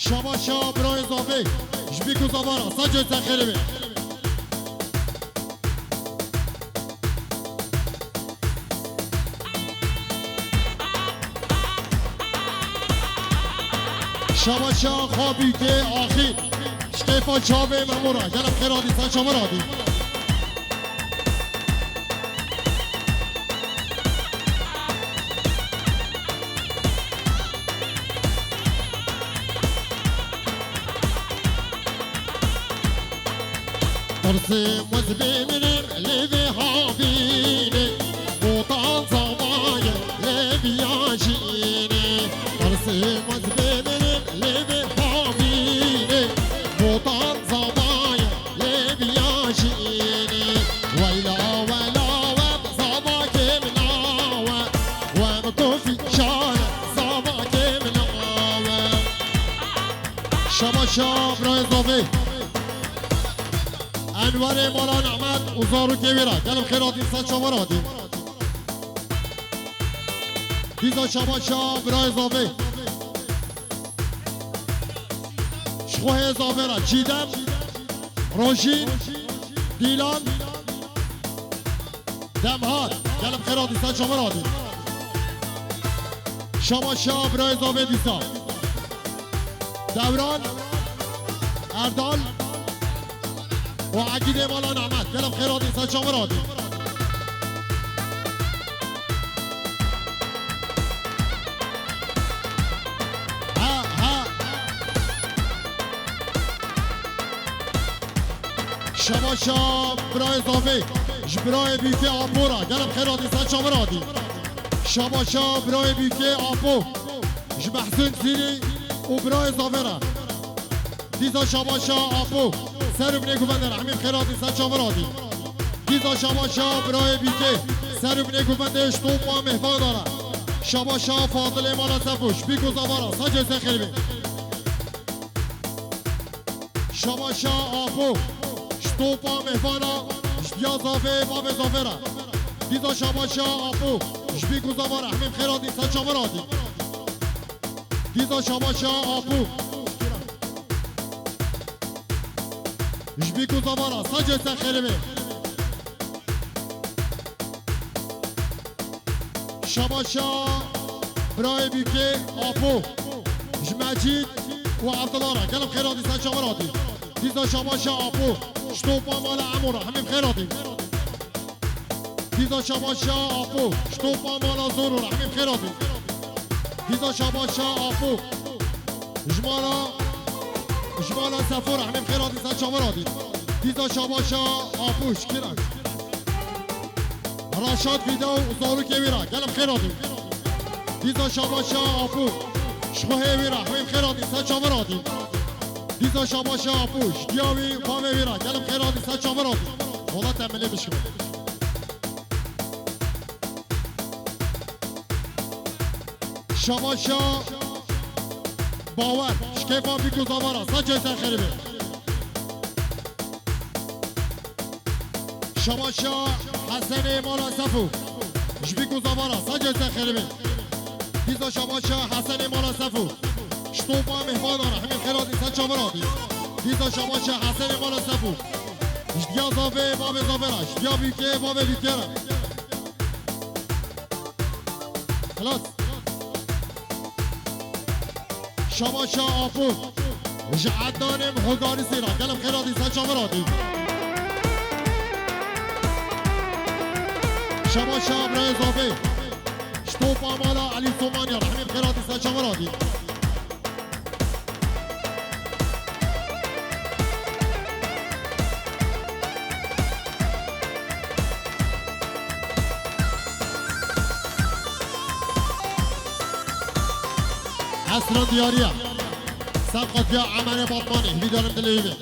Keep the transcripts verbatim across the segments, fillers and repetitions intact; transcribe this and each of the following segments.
Şabaşa birayê zafê, ji bîk û zavara, sac û ser xêrê be. Şabaşa xwe bîkê axî, ji kêfa çavê memûra, gelek xêr hatî, ser çavan hatî. Tirsê muz bimînim lê vê havînê, botan zavaye lê viya jînê. Tirsê muz bimînim lê vê havînê, botan zavaye lê viya jînê. Weyla wela we zavakê min awe, we bi kofî şare zavakê min awe. Şabaşa birayê zafê. Enwerê mala Nehmet û zarokê wê re. Gelek xêr hatî, ser çavan hatî. Dîza şabaşa birayê zafê. Ji xwe hê zafê re. Çîdem, Rojîn, Dîlan, Demhat, gelek xêr hatî, ser çavan hatî. Şabaşa birayê zafê dîsa. Dewran, Erdal û Egîdê mala Nehmet, gelek xêr hatî, ser çavan hatî. Ha, ha. Şabaşa birayê zafê, ji birayê bîkê Apo re, gelek xêr hatî, ser çavan hatî. Şabaşa birayê bîkê Apo, ji Mehsûn Zîrî û birayê zafê re. Dîza şabaşa Apo, ser û binê guvende re, hemî xêr hatî, ser çavan hatî. Dîza şabaşa birayê bîkê, ser û binê guvendê ji topa mêhvana re. Şabaşa Fadilê mala Sefo, ji bîk û zava re, sac û ser xêr be. Şabaşa Apo, ji topa mêhvana, ji diya zafê, bavê zafê re. Dîza şabaşa Apo, ji bîk û zava re, hemî xêr hatî, ser çavan hatî. Dîza şabaşa Apo. Ji bîk û zava re, sac û ser xêr be. Şabaşa birayê bîkê Apo. Ji Mecîd û Evdila re. Gelek xêr hatî, ser çavan hatî. Dîza şabaşa Apo. Ji topa mala Emo re. Hemî xêr hatî. Dîza şabaşa Apo. Ji topa mala Zoro re. Hemî xêr hatî. Dîza şabaşa Apo. Ji mala, ji mala Sefo re, hemî xêr hatî, ser çavan hatî. Dîza şabaşa Apo, şikir e. Raşad Fîda û zarokê wî re, gelek xêr hatî. Dîza şabaşa Apo, ji xwe hê wî re, hemî xêr hatî, ser çavan hatî. Dîza şabaşa Apo, ji diya wî, bavê wî re, gelek xêr hatî, ser çavan hatî. Wala te milê bişkime. Şabaşa Bawer, ji kêfa bîk û zava re, sac û ser xêr be. Şabaşa Hesenê mala Sefo, ji bîk û zava re, sac û ser xêr be. Dîza şabaşa Hesenê mala Sefo, ji topa mêhvana re, hemî xêr hatî, ser çavan hatî. Dîza şabaşa Hesenê mala Sefo, ji diya zafê, bavê zafê re, ji diya bîkê, bavê bîkê re. Xilas. Şabaşa Apo. Ji Ednanê Mihogarisê re. Gelek xêr hatî, ser çavan hatî. Şabaşa birayê zafê. Ji topa mala Elî Somaniya re. Hemî xêr hatî, ser çavan hatî. Esra Diyariya. Ser qatiya Emerê Batmanê. Hîvî darim dilê wî be.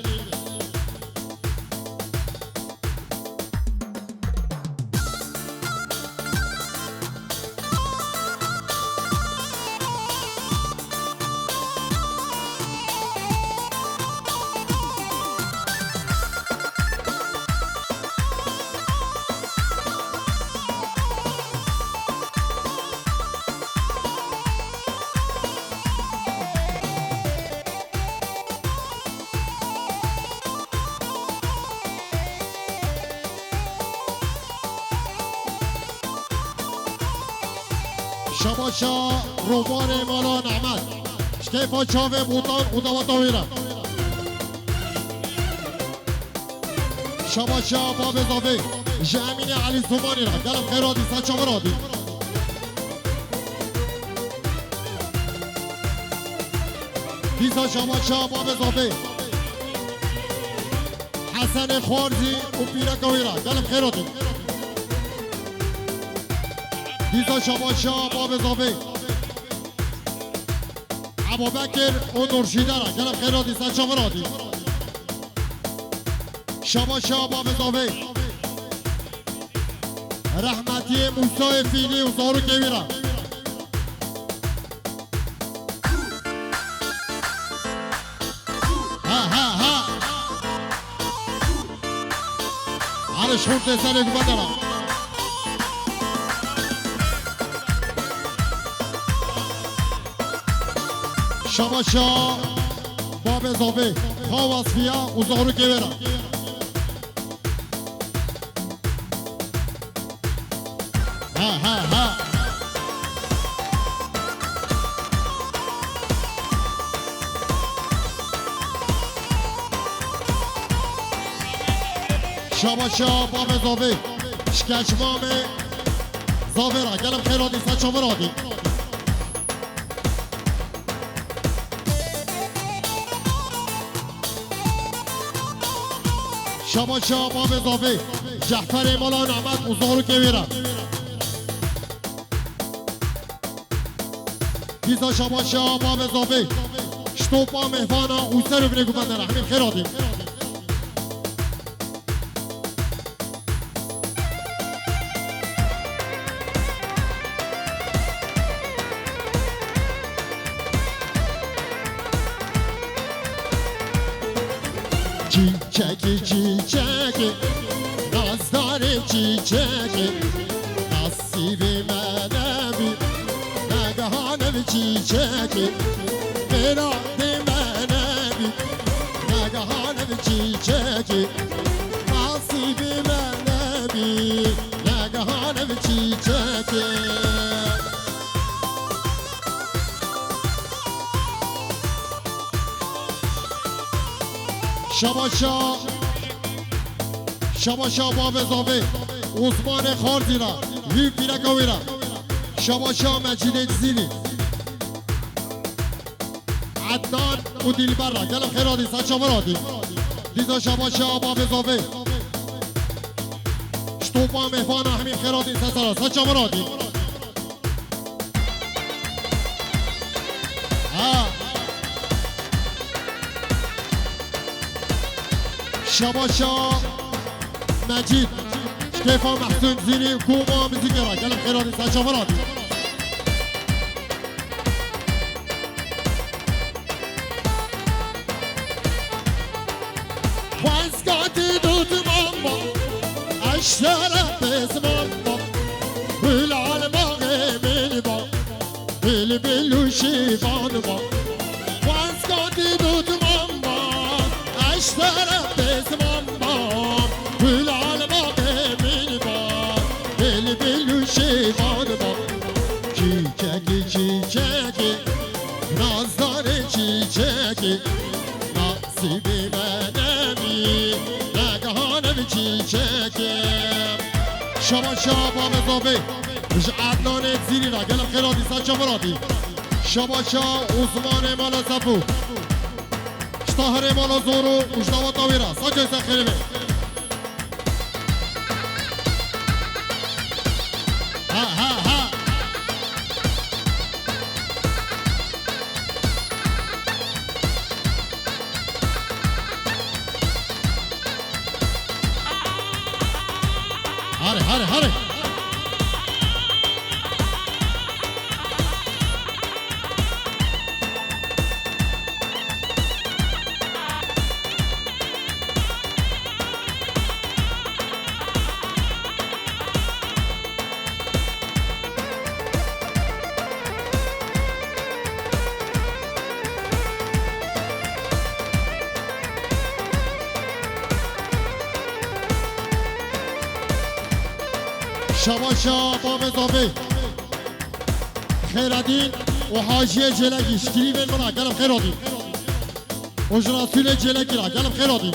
Şabaşa romanê mala Nehmet. Ji keyfa çavê Botan û daweta wê re. Şabaşa bavê zavê ji Emînê Elî Somanî re. Gelek xêr hatî, ser çavan hatî. Dîsa şabaşa bavê zavê. Hesenê Xwarzî û pîreka wî re. Gelek xêr hatî. Dîsa şabaşa bavê zavê. Ebubekir û Nurşîde re. Gelek xêr hatî, ser çavan hatî. Şabaşa bavê zavê. Rehmetiyê Mûsayê Fîlî û zarokê wî re. Ha, ha, ha. Hadi şortê serê gubatera. Şabaşa bavê zavê, ha Wasfiya û zarokê wê re. Ha, ha, ha. Şabaşa bavê zavê. Şikeç mamê zavê re. Gelek xêr hatî, ser çavan hatî. Şabaşa bavê zavê, Cehferê mala Nehmet û zarokê wê re. Dîsa şabaşa bavê zavê, ji topa mêvana û ser û binê guvatera. Hemî xêr hatî. Çîçekî, çîçekî, nazdarê çîçekî, nasîbê me nebî, negehan ev çîçekî, mêradê me nebî, negehan ev çîçekî, nasîbê me nebî, negehan ev çîçekî. Şabaşa, şabaşa bavê zavê, Osmanê Xarzî ra, wî pîreka wî ra. Şabaşa Mecîdê Cizîrî. Ednan û Dilber ra, gelek xêr hatî, ser çavan hatî. Dîsa şabaşa bavê zavê. Ji topa mêvana hemî xêr hatî, ser sera, ser çavan hatî. Ha. Şabaşa Mecîd. Ji keyfa Mehsûn Zînî û koma muzîkê re. Gelek xêr hatî, ser çavan hatî. Xwezka ti dotman ba, eştere pêzman ba, Hilal baxê min ba, bilbil û şîvan ba. Xwezka ti dotman ba, eştere pêzman ba, Hilal baxê min ba, bilbil û şîvan ba. Çîçekî, çîçekî, nazdarê çîçekî, nasîbê me nebî, negehan ev çîçekê. Şabaşa bavê zavê, ji Ednanê Zîrî ra, gelek xêr hatî, ser çavan hatî. Şabaşa Osmanê mala Sefo, ji Tahirê mala Zoro û ji daweta wê ra, saçê ser xêrê be. Ha, ha, ha. Hare, hare, hare. Şabaşa bavê zavê. Xêr hatî û haciyê Cêlekî, şikirîvên min a, gelek xêr hatî. Û ji Resûlê Cêlekî ra, gelek xêr hatî.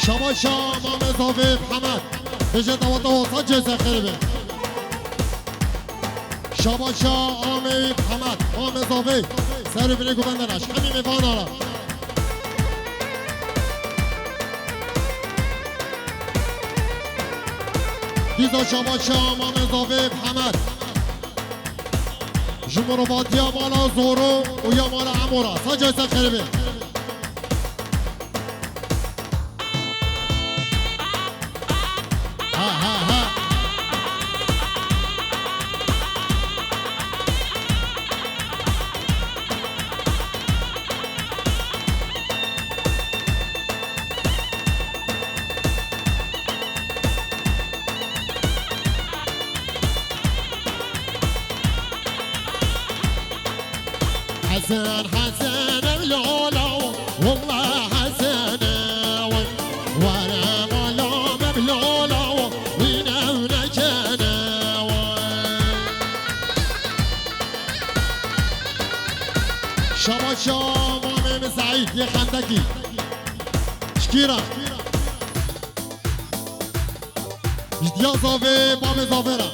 Şabaşa Mamê Zavê Hemed. Bêje dawa dawa sa cêse xêr be. Şabaşa Amê Hemed, Mamê Zavê. Ser û binê guvendena, ji hemî mêvana ra. Dîsa şabaşa Mamê Zavê Hemed. Ji mirovatiya mala Zoro û ya mala Emo ra. Sa cayê ser xêr be. Ha, ha, ha. Hesen, Hesen, ev lala, wallah Hesen, vay. Were mala, ev lala, wîne ev nekene, vay. Şabaşa Mamê Seîd yê Xendekî. Şikîra. Ji diya Zavê, Mamê Zavê ra.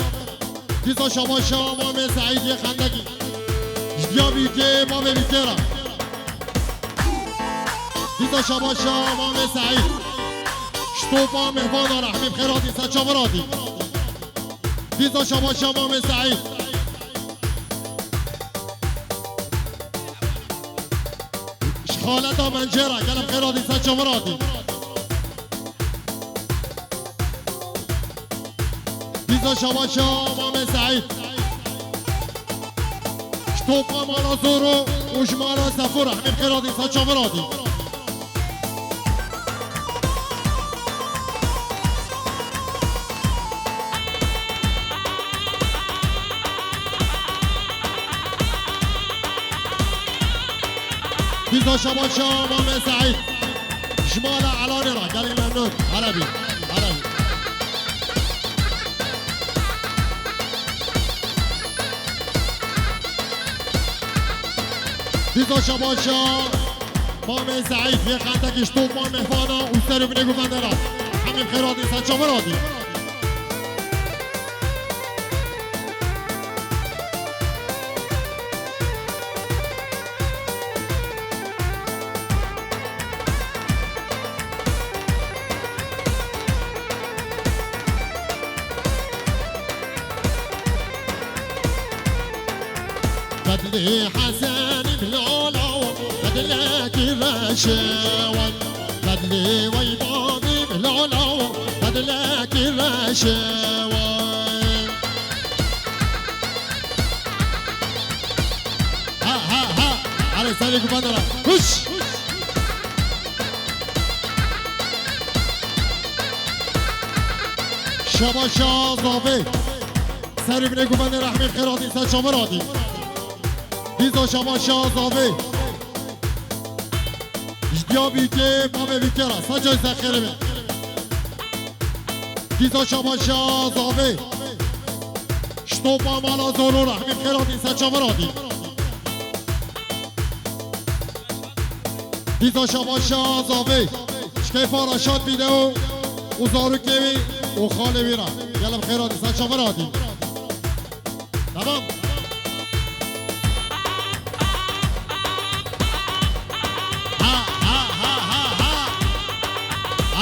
Dîsa şabaşa Mamê Seîd yê Xendekî. Ji diya Bîkê, Mamê Bîkê ra. Dîsa şabaşa Mamê Seîd. Ji topa mêvana ra, hemî bi xêr hatî, ser çavan hatî. Dîsa şabaşa Mamê Seîd. Ji xaleta Mencê ra, gelek xêr hatî, ser çavan hatî. Dîsa şabaşa Mamê Seîd. Ji topa mala Zoro û ji mala Sefo ra, hemî bi xêr hatî, ser çavan hatî. Dîsa şabaşa Mamê Seîd. Ji mala Elanê ra, gelek memnûn. Erebî, erebî. Dîsa şabaşa Mamê Seîd yê Xendekî, ji topa mêvana û ser û binê guvendena. Hemî bi xêr hatî, ser çavan hatî. Bedlê Hesenî bi lala, bedlekî reşe wan. Bedlê wey bavî bi lala, bedlekî reşe wan. Ha, ha, ha. Erê, serê guvendera. Huş! Şabaşa Zavê. Serê binê guvendera, hemî bi xêr hatî, ser çavan hatî. Dîsa şabaşa Zavê. Ji diya Bîkê, Mamê Bîkê ra. Sa cayê ser xêr be. Dîsa şabaşa Zavê. Ji topa mala Zoro ra, hemî bi xêr hatî, ser çavan hatî. Dîsa şabaşa Zavê. Ji keyfa Reşat Vîdeo û zarokê wî û xalê wî ra. Gelek bi xêr hatî, ser çavan hatî. Tamam.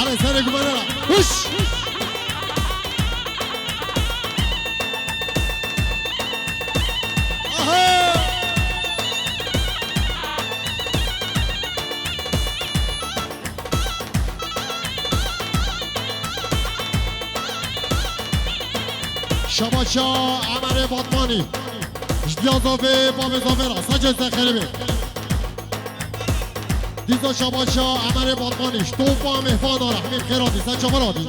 Serê gumanera. Huş! Aha! Şabaşa Emerê Batmanî. Ji diya zavê bavê zavê ra. Sace se xeribê. Dîza şabaşa Emerê Batmanî. Ji topa mêhvana ra. Hemî xêra dî. Saça xwe ra dî.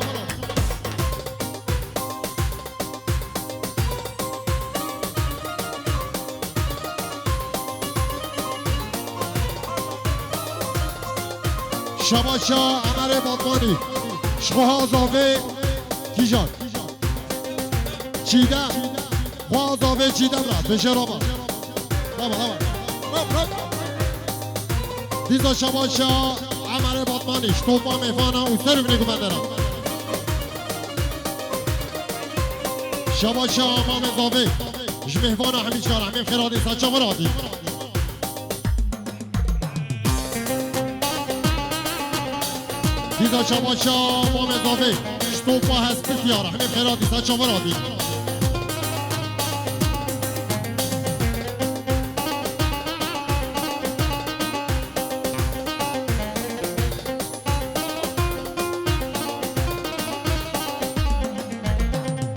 Şabaşa Emerê Batmanî. Ji xwe ha zavê kîjan. Çîdem. Xwe ha zavê Çîdem ra. Bêje raba. Raba, raba. Rab, rab. Dîza şabaşa Emerê Batmanî. Ji topa mêvana û ser û vinê guvendera. Şabaşa mamê zavê. Ji mêvana hemî çar. Hemî xêra dî. Saça xwe ra dî. Dîza şabaşa mamê zavê. Ji topa hespit yara. Hemî xêra dî. Saça xwe ra dî.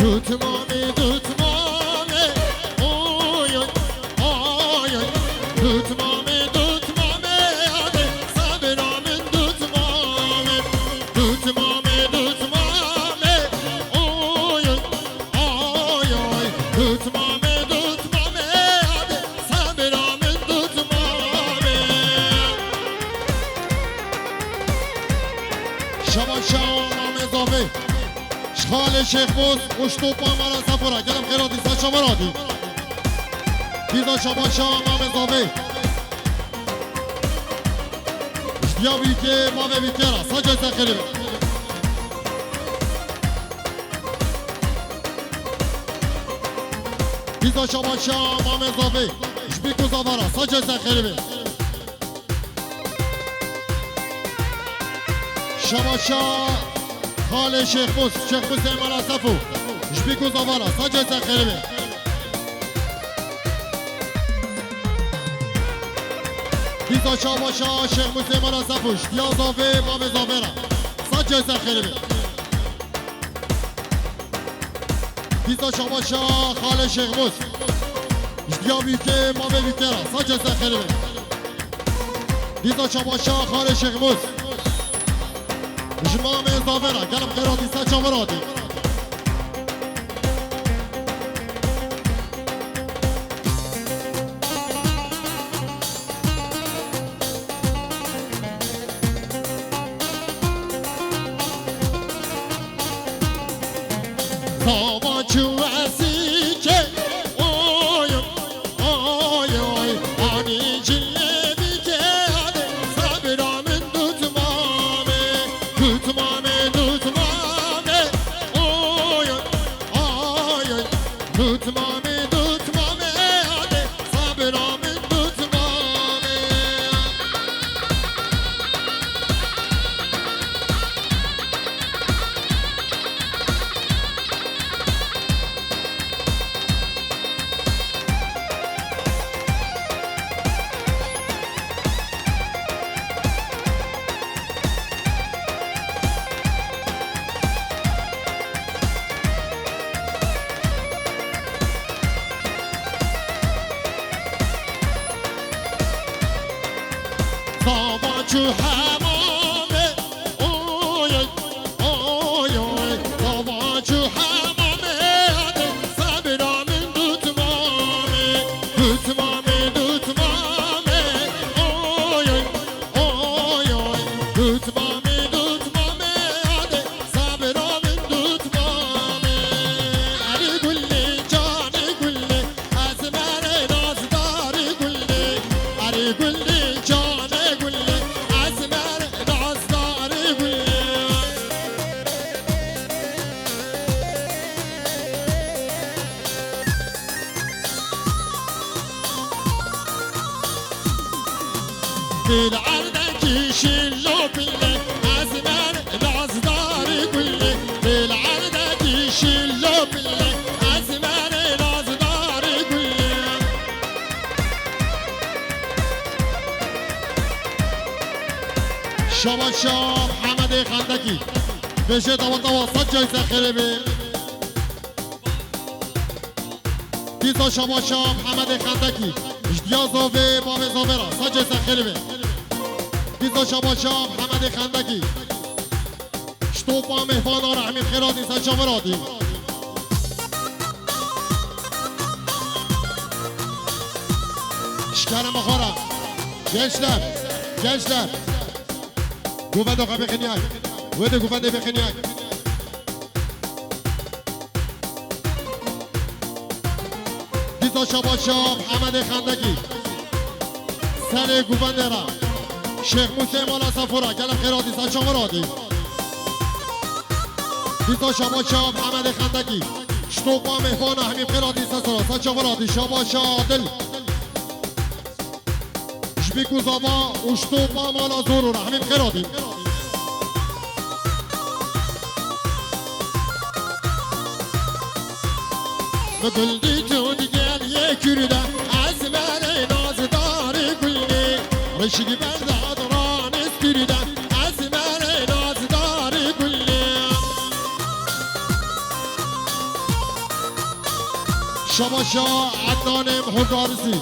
Dutmamê, dutmamê, oy, oy, oy, oy. Dutmamê, dutmamê, adê, sebira min dutmamê. Dutmamê, dutmamê, oy, oy, oy, oy. Dutmamê, dutmamê, adê, sebira min dutmamê. Şabaşa mamê zavê. Ji xalê Şêxmûs û ji topa mala Sefo ra. Gelem xêra dî, saça xwe ra dî. Dîza şabaşa mamê zavê. Ji diya wîkê bavê wîkê ra. Sace se xêrê be. Dîza şabaşa mamê zavê. Ji bîk û zava ra. Sace se xêrê be. Şabaşa xalê Şêxmûs, Şêxmûsê mala Sefo. Ji bîk û zava ra, sace se xêrê be. Dîza şabaşa Şêxmûsê mala Sefo, ji diya zavê, bavê zavê ra. Sace se xêrê be. Dîza şabaşa xalê Şêxmûs. Ji diya wîkê, bavê wîkê ra. Sace se xêrê be. Dîza şabaşa xalê Şêxmûs. Ji mamê zavê ra. Gelem xêra dî, saça xwe ra dî. Zava çû esîkê, oy, oy, oy, anî cilê bîkê, adê, sebira min dutmamê, dutmamê, dutmamê, oy, oy, oy, dutmamê, dutmamê, adê, sebira min dutmamê. Zava çû hemamê, oy, oy, oy, oy. Zava çû hemamê, adê, sebira min dutmamê, dutmamê, dutmamê, oy, oy, oy, oy. Dutmamê, dutmamê, adê, sebira min dutmamê. Erê gulê, canê gulê, Esmerê nazdarî gulê, erê gulê, canê gulê, esmerê nazdarî gulê. Dil erdekî şîlo bile. Şabaş Şab Hemedê Xendekî. Vêjê dawa dawa sed cayî ser xêrê bê. Dîsa şabaş Şab Hemedê Xendekî. Ji diya zavê bavê zavê ra sed cayî ser xêrê bê. Dîsa şabaş Şab Hemedê Xendekî. Ji topa mêhvana rehmî xêr hatî, ser çavan hatî. Şikere mexara. Gençler, gençler. Guvendo xwe bixiniyay. Wê de guvendê bixiniyay. Dîsa şabaş Şab Hemedê Xendekî. Serê guvendê ra. Şêx Mûsê mala Sefora. Gelek xêr hatî, ser çavan hatî. Dîsa şabaş Şab Hemedê Xendekî. Ji topa mêhvana hemî xêr hatî, ser sera, ser çavan hatî. Şabaş Şab Dil. Ji bîk û zava û ji topa mala Zoro ra hemî xêr hatî. Bi gul dît û digel yê Kürde, ez merê nazdarî gulê. Reşîk berda diranê stûrde, ez merê nazdarî gulê. Şabaşa Ednanê Mihogarisî.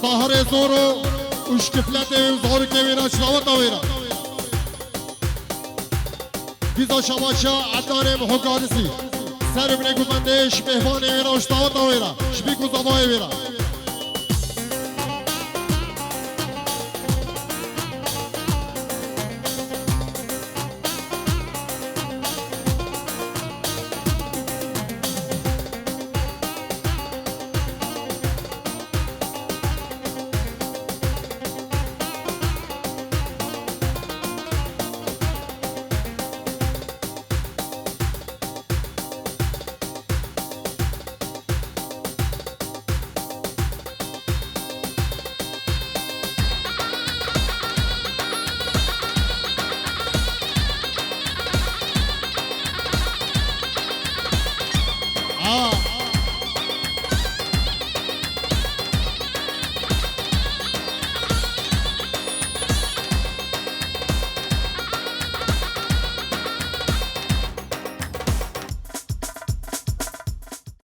Tahirê Zoro û şkifletê û zarokê wê ra, çilaweta wê ra. Dîsa şabaşa Ednanê Mihogarisî. Ser binê guvendê ji mêhvanê wê ra û ji daweta wê ra, ji bîk û zavayê wê ra. Aa,